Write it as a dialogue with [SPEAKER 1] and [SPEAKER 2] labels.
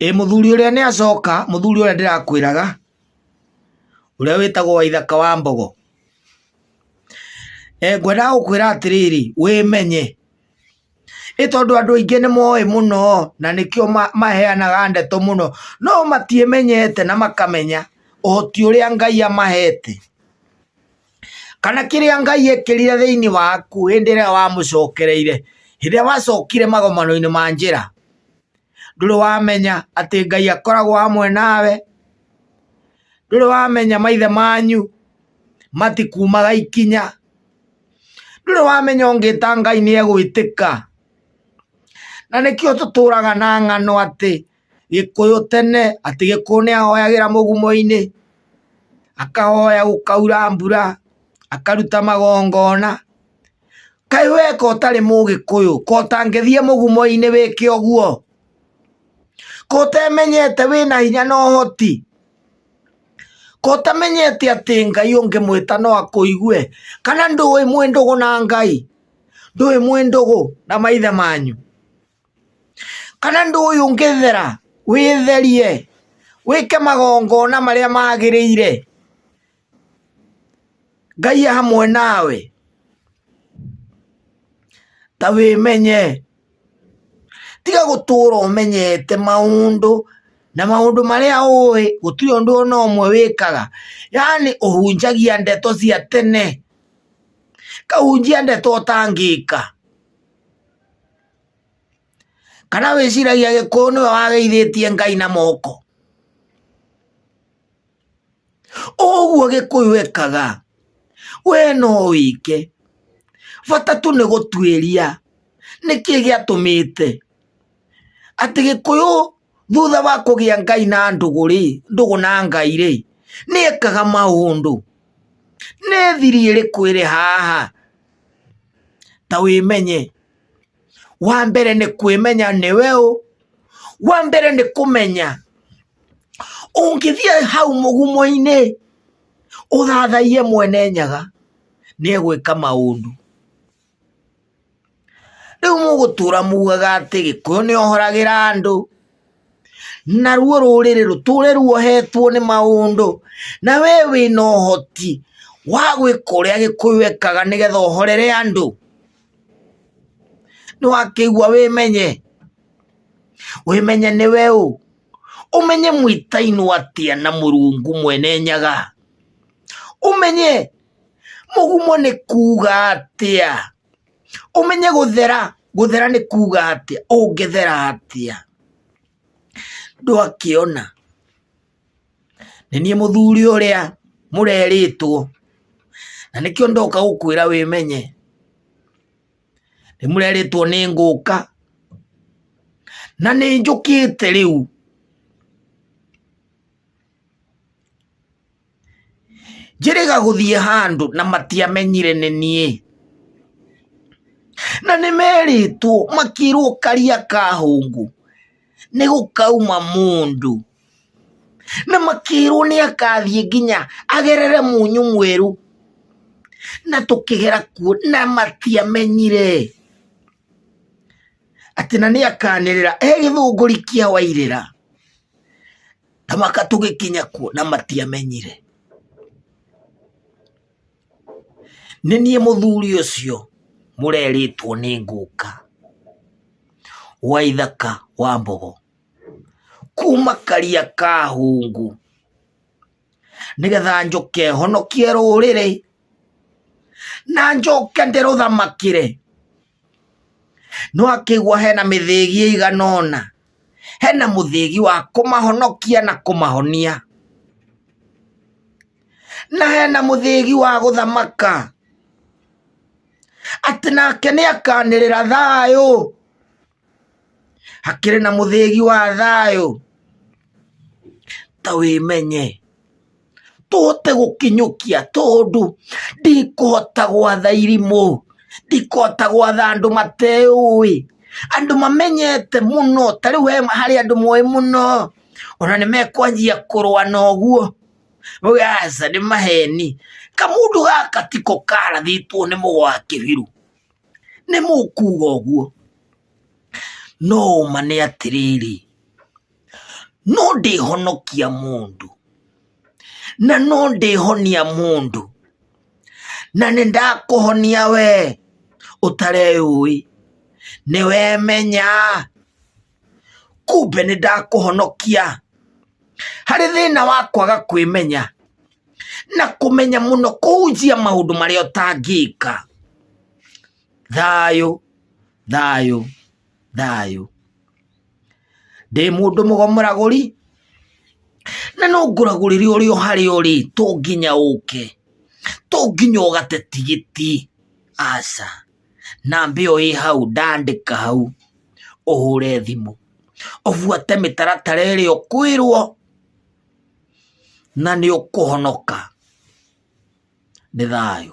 [SPEAKER 1] Ĩ mũthuri ũrĩa nĩ acoka, mũthuri ũrĩa ndĩrakwĩraga, ũrĩa wĩtagwo Waithaka wa Mbogo. Ngwendaga gũkwĩra atĩrĩrĩ, wĩmenye, ĩ tondũ andũ aingĩ nĩ moĩ mũno na nĩkĩo maheanaga ndeto mũno, no matiĩmenyete na makamenya ũhoti ũrĩa Ngai amahete, kana kĩrĩa Ngai ekĩrire thĩiniĩ waku hĩndĩ ĩrĩa wamũcokereire, hĩndĩ ĩrĩa wacokire magomano-inĩ ma njĩra. Ndũrĩ wamenya atĩ Ngai akoragwo hamwe nawe, ndũrĩ wamenya maithe manyu matikumaga ikinya, ndũrĩ wamenya ũngĩta Ngai nĩ egwĩtĩka. Na nĩkĩo tũtũraga na ng'ano atĩ Gĩkũyũ tene, atĩ Gĩkũyũ nĩ ahoyagĩra mũgumo-inĩ, akahoya gũkaura mbura, akaruta magongona. Kaĩ we ko ũtarĩ mũgĩkũyũ, ko ũtangĩthiĩ mũgumo-inĩ wĩke ũguo? Ko ũtemenyete wĩna hinya na ũhoti? Ko ũtamenyete atĩ Ngai ũngĩmwĩta no akũigue? Kana ndũĩ mwĩ ndũgũ na Ngai? Ndũĩ mwĩ ndũgũ na maithe manyu? Kana ndũĩ ũngĩthera wĩtherie wĩke magongona marĩa magĩrĩire? Ngai e hamwe nawe, ta wĩmenye, tiga gũtũra ũmenyete maũndũ na maũndũ marĩa ũĩ gũtirĩ ũndũ ona ũmwe wĩkaga, yaani ũhunjagia ndeto cia tene, ũkahunjia ndeto ũtangĩka. Kana wĩciragia Gĩkũyũ nĩwe wageithĩtie Ngai na moko? Ũguo Gĩkũyũ ekaga, we no wĩke, bata tu nĩ gũtuĩria nĩkĩ gĩatũmĩte atĩ Gĩkũyũ thutha wa kũgĩa Ngai na ndũgũ rĩ, ndũgũ na Ngai rĩ, nĩ ekaga maũndũ. Nĩ thiri ĩrĩkũ ĩrĩ haha? Ta wĩmenye. Wa mbere nĩ kwĩmenya nĩwe ũ, wa mbere nĩ kũmenya ũngĩthiĩ hau mũgumo-inĩ ũthathaiye mwene Nyaga nĩ egwĩka maũndũ. Rĩu mũgũtũra mugaga atĩ Gĩkũyũ nĩ ohoragĩra andũ, naruo rũrĩrĩ rũtũre ruohetwo nĩ maũndũ, na we wĩna ũhoti wa gwĩka ũrĩa Gĩkũyũ ekaga nĩgetha ũhorere andũ. Nĩ wakĩigua wĩmenye? Wĩmenye nĩwe ũ? Ũmenye mwĩtainwo atĩa na Mũrungu mwene Nyaga? Ũmenye mũgumo nĩ kuga atĩa? Ũmenye gũthera, gũthera nĩ kuga atĩa? Ũngĩthera atĩa? Ndwakĩona? Nĩ niĩ mũthuri ũrĩa mũrerĩtwo, na nĩkĩo ndoka gũkwĩra wĩmenye. Nĩ mũrerĩtwo nĩ ngũka, na nĩ njũkĩte rĩu. Njĩrĩga gũthiĩ handũ na matiamenyire nĩ niĩ. Na nĩ merĩtwo makĩrwo karia ka hũngũ nĩ gũkauma mũndũ. Na makĩrwo nĩ akathiĩ nginya agerere mũnyũ mwerũ. Na tũkĩgera kuo na matiamenyire atĩ na nĩ akanĩrĩra e gĩthũngũri kĩa Wairĩra. Na maka tũgĩkinya kuo na matiamenyire. Nĩ niĩ mũthuri ũcio mũrerĩtwo nĩ ngũka Waithaka wa Mbogo kuma Karia ka Hũngũ nĩgetha njũke honokie rũrĩrĩ na njoke ndĩrũthamakĩre. No akĩigua hena mĩthĩgi ĩigana ũna, hena mũthĩgi wa kũmahonokia na kũmahonia, na hena mũthĩgi wa gũthamaka, atĩ nake nĩ akanĩrĩra thayũ, hakĩrĩ na mũthĩgi wa thayũ. Ta wĩmenye. Tũhote gũkinyũkia tondũ ndikũhota gwatha irimũ, ndikũhota gwatha andũ mateũĩ, andũ mamenyete mũno, ta rĩu harĩ andũ moĩ mũno, ona nĩ mekwanjia kũrũa na ũguo, mauge aca nĩ maheni, kamũndũ gaka tiko karathĩtwo nĩ mũgo wa kĩbiru, nĩ mũkuga ũguo. No ũma nĩ atĩrĩrĩ, No ndĩhonokia mũndũ, na no ndĩhonia mũndũ, na nĩ ndakũhonia we ũtareyũĩ, nĩ wemenya, kumbe nĩ ndakũhonokia harĩ thĩna wa kwaga kwĩmenya na kũmenya mũno kũhunjia maũndũ marĩa ũtangĩka. Thayũ, thayũ, thayũ. Ndĩ mũndũ mũgo mũragũri, na no ngũragũrĩre ũrĩ o harĩa ũrĩ, to nginya ũke, to nginya ũgate tigiti, aca. Namba ĩyo ĩ hau ndandĩka hau, ũhũre thimũ, ũbuate mĩtaratara ĩrĩa ũkwĩrwo, na nĩ ũkũhonoka. Nĩ thayũ.